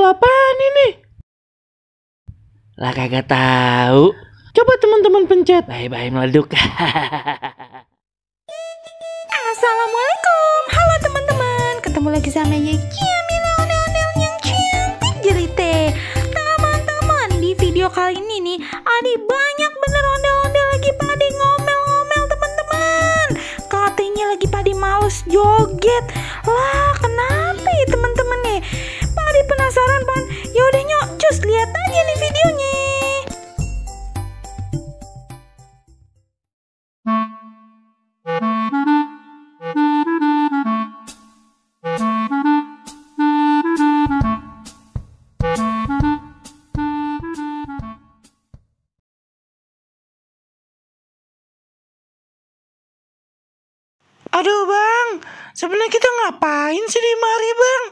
apaan ini? Lah kagak tahu. Coba teman-teman pencet. Bye-bye meleduk. Assalamualaikum. Halo teman-teman. Ketemu lagi sama Ciamila ondel-ondel yang cantik jelite. Teman-teman, di video kali ini nih ada banyak bener ondel-ondel lagi pada ngomel-ngomel teman-teman. Katanya lagi pada males joget. Lah kenapa ya teman-teman nih? Pada penasaran pan? Yaudah nyok, cus lihat aja nih videonya. Aduh bang, sebenarnya kita ngapain sih di mari bang?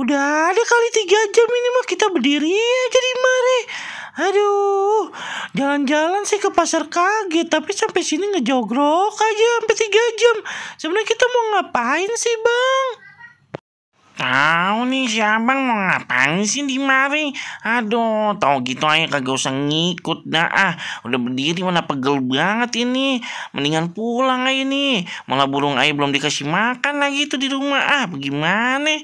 Udah ada kali 3 jam ini mah kita berdiri aja di mari. Aduh, jalan-jalan sih ke pasar kaget, tapi sampai sini ngejogrok aja sampai 3 jam. Sebenarnya kita mau ngapain sih bang? Tahu nih si abang mau ngapain sih di mari? Aduh, tau gitu aja kagak usah ngikut dah. Udah berdiri mana pegel banget ini. Mendingan pulang aja nih. Malah burung aja belum dikasih makan lagi tuh di rumah. Bagaimana?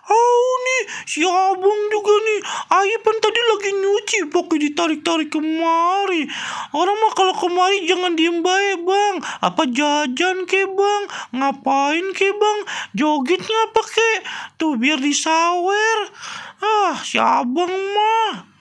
Oh nih, si abang juga nih. Ayah kan tadi lagi nyuci pakai ditarik-tarik kemari. Orang mah kalau kemari jangan diem bae bang. Apa jajan ke bang? Ngapain ke bang? Jogetnya apa ke? Tuh biar disawer. Si abang mah.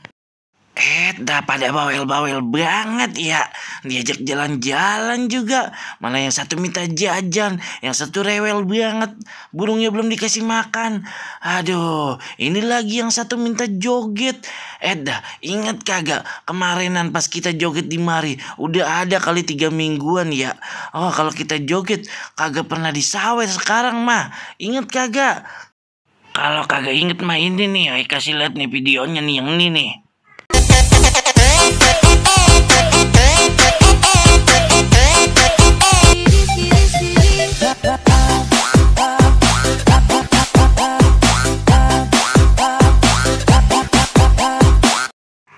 Dah pada bawel-bawel banget ya. Diajak jalan-jalan juga. Mana yang satu minta jajan, yang satu rewel banget. Burungnya belum dikasih makan. Aduh, ini lagi yang satu minta joget. Dah ingat kagak kemarinan pas kita joget di mari? Udah ada kali 3 mingguan ya. Oh kalau kita joget kagak pernah disawer sekarang mah. Ingat kagak? Kalau kagak inget mah ini nih, ayo kasih lihat nih videonya nih yang ini nih.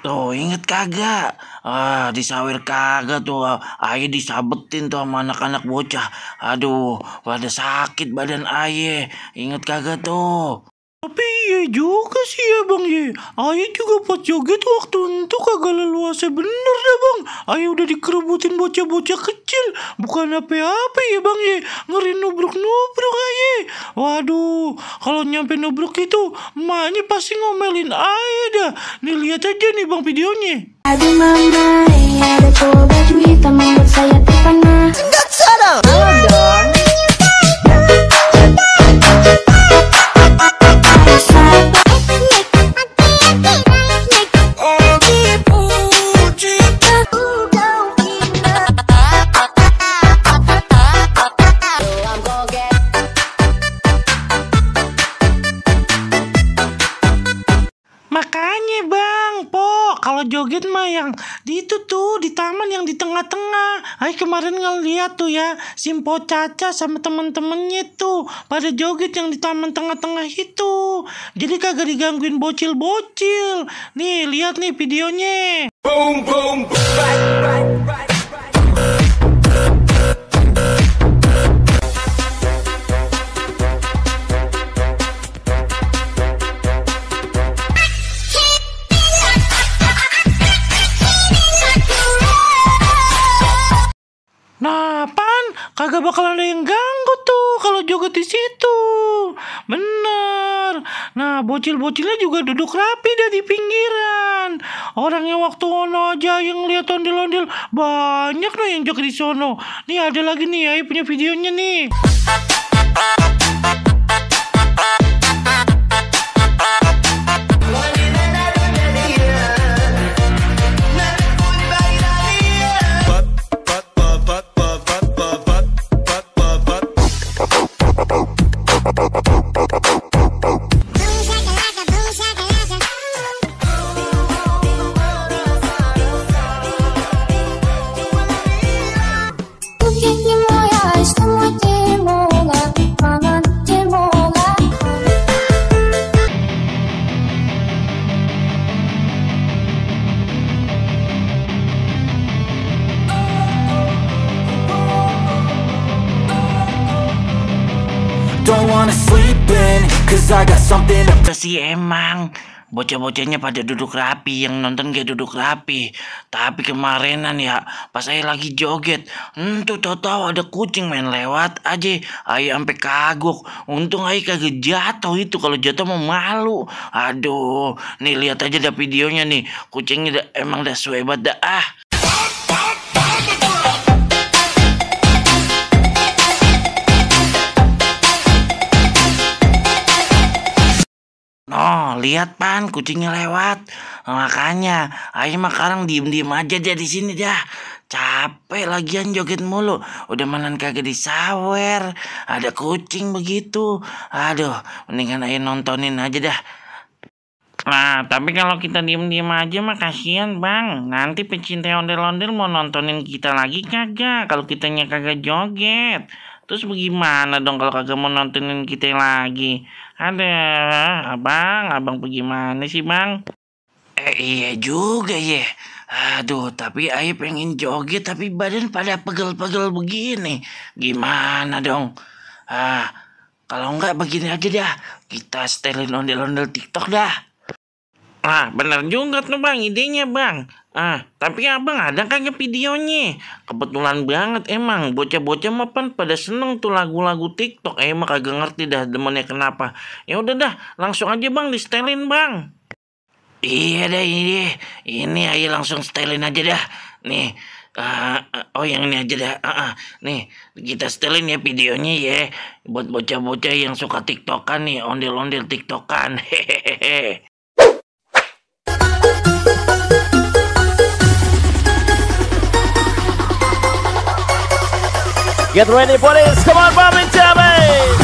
Tuh inget kagak? Disawer kagak tuh. Aye disabetin tuh sama anak-anak bocah. Aduh, pada sakit badan aye. Inget kagak tuh? Tapi iya juga sih ya bang ya. Ayah juga pas joget waktu itu kagak leluasa bener dah bang. Ayah udah dikerebutin bocah-bocah kecil. Bukan apa-apa ya bang ya. Ngeri nubruk-nubruk ayah. Waduh, kalau nyampe nubruk itu emaknya pasti ngomelin ayah dah. Nih lihat aja nih bang videonya. Aduh mama, ada cowok baju hitam membuat saya terpana. Halo dong. Makanya bang, kalau joget mah yang di itu tuh di taman yang di tengah-tengah. Ay kemarin ngeliat tuh ya, si Mpo Caca sama temen-temennya tuh pada joget yang di taman tengah-tengah itu. Jadi kagak digangguin bocil-bocil. Nih lihat nih videonya. Boom boom right. Nah, pan kagak bakal ada yang ganggu tuh kalau joget di situ. Bener. Nah, bocil-bocilnya juga duduk rapi dah di pinggiran. Orangnya waktu ono aja yang lihat ondel-ondel banyak loh yang joget di sono. Nih ada lagi nih, Ayo punya videonya nih. Look at you, my eyes, come with me, cause I got something to Sih emang bocah-bocahnya pada duduk rapi, yang nonton gak duduk rapi. Tapi kemarinan ya pas saya lagi joget, tuh tahu-tahu ada kucing main lewat aja, ayo sampai kagok. Untung ayo kagak jatuh, itu kalau jatuh mau malu. Aduh, nih lihat aja dah videonya nih, kucingnya emang dah suebat dah ah. Oh, lihat pan, kucingnya lewat. Makanya, ayo mah sekarang diem-diem aja dia di sini dah. Capek lagian joget mulu. Udah manan kagak disawer. Ada kucing begitu. Aduh, mendingan ayo nontonin aja dah. Nah, tapi kalau kita diem-diem aja mah kasihan bang. Nanti pecinta ondel-ondel mau nontonin kita lagi kagak kalau kitanya kagak joget. Terus bagaimana dong kalau kagak mau nontonin kita lagi? Ada, abang bagaimana sih bang? Iya juga ya. Aduh, tapi ayo pengen joget tapi badan pada pegel-pegel begini. Gimana dong? Kalau enggak begini aja dah. Kita setelin ondel-ondel TikTok dah. Bener juga tuh bang, idenya bang. Tapi abang ada kagak videonya? Kebetulan banget emang, bocah-bocah mah pan pada seneng tuh lagu-lagu TikTok. Emang kagak ngerti dah demennya kenapa. Ya udah dah, langsung aja bang di setelin bang. Iya dah ini ayo langsung setelin aja dah. Nih, yang ini aja dah. Nih, kita setelin ya videonya ya. Buat bocah-bocah yang suka TikTokan nih, ondel-ondel TikTokan. Hehehe. Get ready for this. Come on, Bobby Jamie.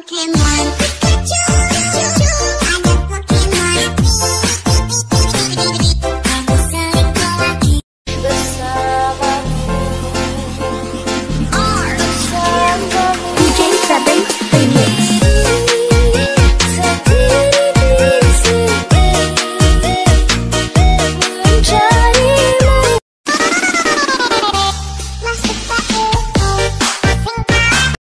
Okay, man.